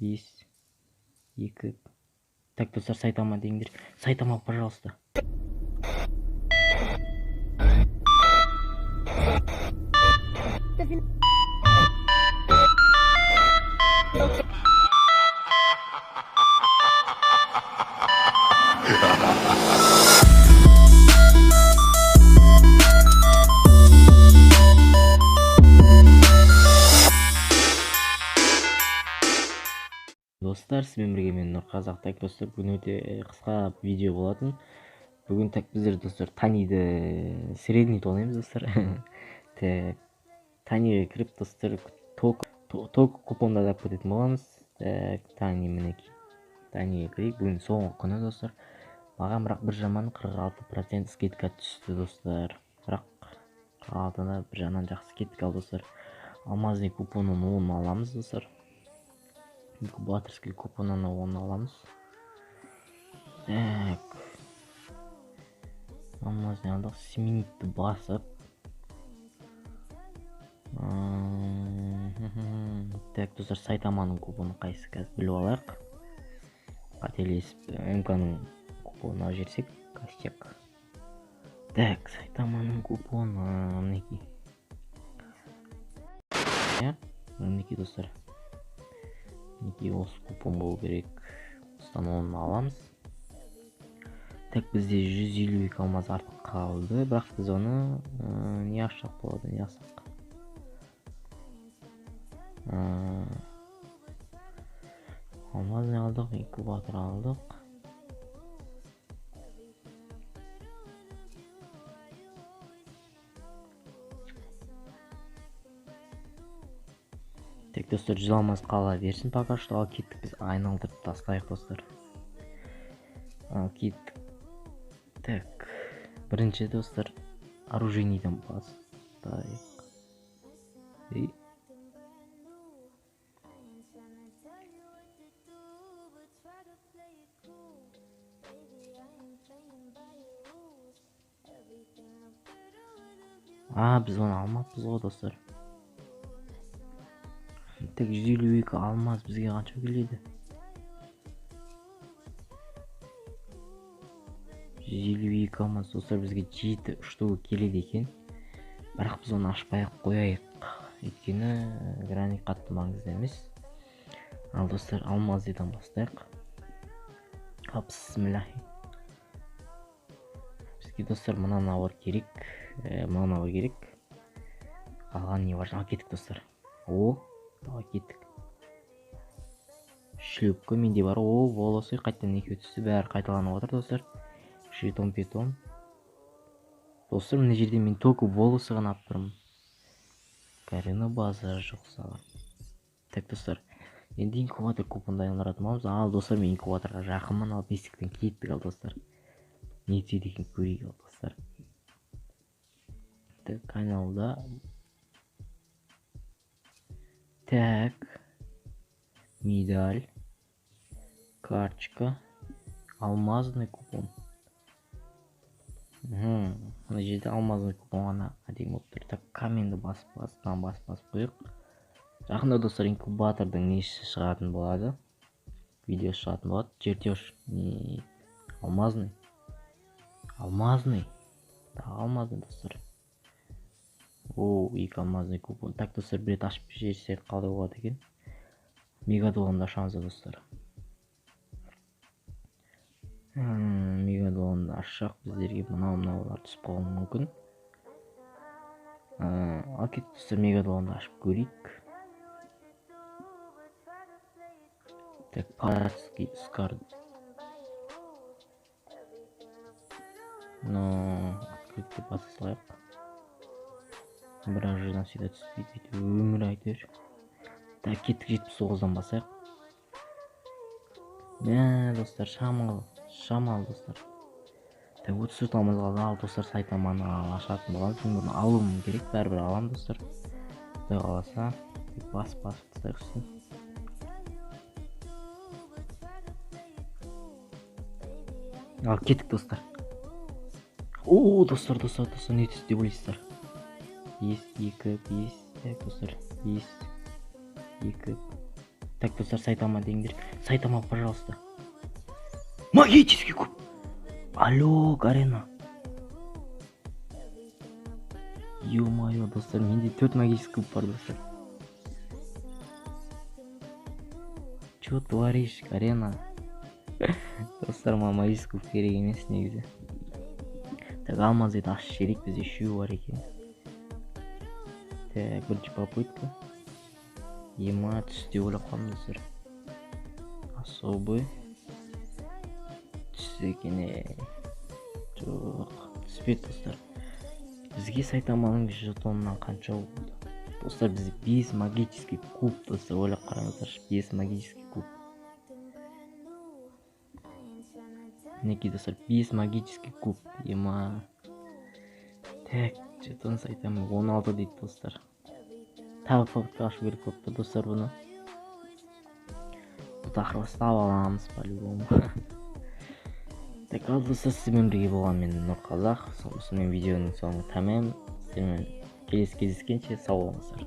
5, 2. Так, достар, Сайтама деңдер. Сайтама, пожалуйста. Достар, сізбен бірге мен Нұрқазақ. Так, достар, бүгін өте қысқа видео болатын. Бүгін так біздер, достар, Таниді средний тонаймыз, достар. Так, Таниге кіріп, достар, ток купондарды алып кететін боламыз. Так, Тани мінекей. Таниге кірейік. Бүгін соңғы күні, достар. Маған бірақ бір жаман 46% скидка түсті, достар. Бірақ 46-ны бір жағынан жақсы кеттік ал, достар. Алмазный купонын 10 аламыз, достар. Инкубаторский купонын 10 аламыз. Так. Алмазный алдық. Сменитті басып. Так, достар, Сайтаманың купоны қайсы қазір біліп алайық. Қателесіп МК-ның купонын алып жіберсек, костяк. Так, Сайтаманың купоны мінекей. Иә, мінекей, достар. Мінекей осы купон болу керек. Осыдан оны аламыз. Так, бізде 152 алмаз артық қалды, бірақ біз оны не ашсақ болады, не ашсақ. Алмазный алдық, инкубатор алдық. Так, достар, 100 алмаз қала берсін пока что. Ал кеттік, біз айналдырып тастайық, достар. Ал кеттік. Так, бірінші, достар, оружейныйдан бастайық. Ей. А, біз оны алмаппыз ғой, достар. Так, 152 алмаз бізге қанша келеді? 152 алмаз, достар, бізге 7 штук келеді екен. Бірақ біз оны ашпай ақ қояйық. Өйткені граник қатты маңызды емес. Ал, достар, алмаздыдан бастайық. Бисмиллахи. Бізге, достар, мына набор керек. Мына набор керек. Қалған не бар? Ал кеттік, достар. О, давай кеттік. Шлепка менде бар. О, волосы қайтадан екеуі түсті. Бәрі қайталанып отыр, достар. Жетон петон. Достар, мына жерде мен только волосы ғана алып тұрмын. Карина база жоқ саған. Так, достар, енді инкубатор купонды айналдыратын боламыз. Ал, достар, мен инкубаторға жақынмын. Ал, бесіктен кеттік, ал, достар. Не түседі екен көрейік, ал, достар. Так, айналуда. Так, медаль, карточка, алмазный купон. Мына жерде алмазный купон ғана әдемі болып тұр. Так, каменді басып, басып, мынаны басып, басып қояйық. Жақында, достар, инкубатордың несі шығатын болады? Видео шығатын болады. Чертеж, не, алмазный. Алмазный. Тағы алмазный, достар. О, екі алмазный купон. Так, достар, бір рет ашып жіберсек қалай болады екен? Мегадолонды ашамыз, достар. Мегадолонды ашсақ, біздерге мынау-мынаулар түсіп қалуы мүмкін. Ал кеттік, достар, мегадолонды ашып көрейік. Так, парадский скар. Но открыть деп баса салайық. Бірақ жерден всегда түспейді, бүйтіп өмір әйтеуір. Так, кеттік, 79-дан басайық. Мә, достар, шамалы, шамалы, достар. Так, 34 алмаз қалды. Ал, достар, Сайтаманы ашатын боламыз. Мен бұны алуым керек, бәрібір аламын, достар. Құдай қаласа, басып, басып тастайық үстін. Ал, кеттік, достар. О, достар, достар, достар, не түсті деп ойлайсыздар? 5, 2, 5, так, достар, 5, 2, Так, достар, Сайтама деңдер. Сайтама, пожалуйста. Магический куб. Алло, Гарена. Ё-моё, достар, менде 4 магический куб бар, достар. Чё творишь, Гарена? Достар, маған магический куб керек емес негізі. Так, алмаз еді ашып жіберейік, бізде үшеуі бар екен. Так, бірінші попытка. Ема, түс деп ойлап қалдым, достар. Особый. Түс екен, ей. Жоқ, түспеді, достар. Бізге Сайтаманың жетонынан қанша болды? Достар, бізде 5 магический куб, достар, ойлап қараңыздаршы, 5 магический куб. Мінекей, достар, 5 магический куб. Ема. Так, жетон Сайтама 16 дейді, достар. Тағы попытка ашу керек болыпты, достар, бұны. Бұл тақырып ұстап аламыз по-любому. Так, ал достар, сіздермен бірге болған мен Нұрқазақ. Осымен видеоның соңы тәмам. Сіздермен келесі кездескенше сау болыңыздар.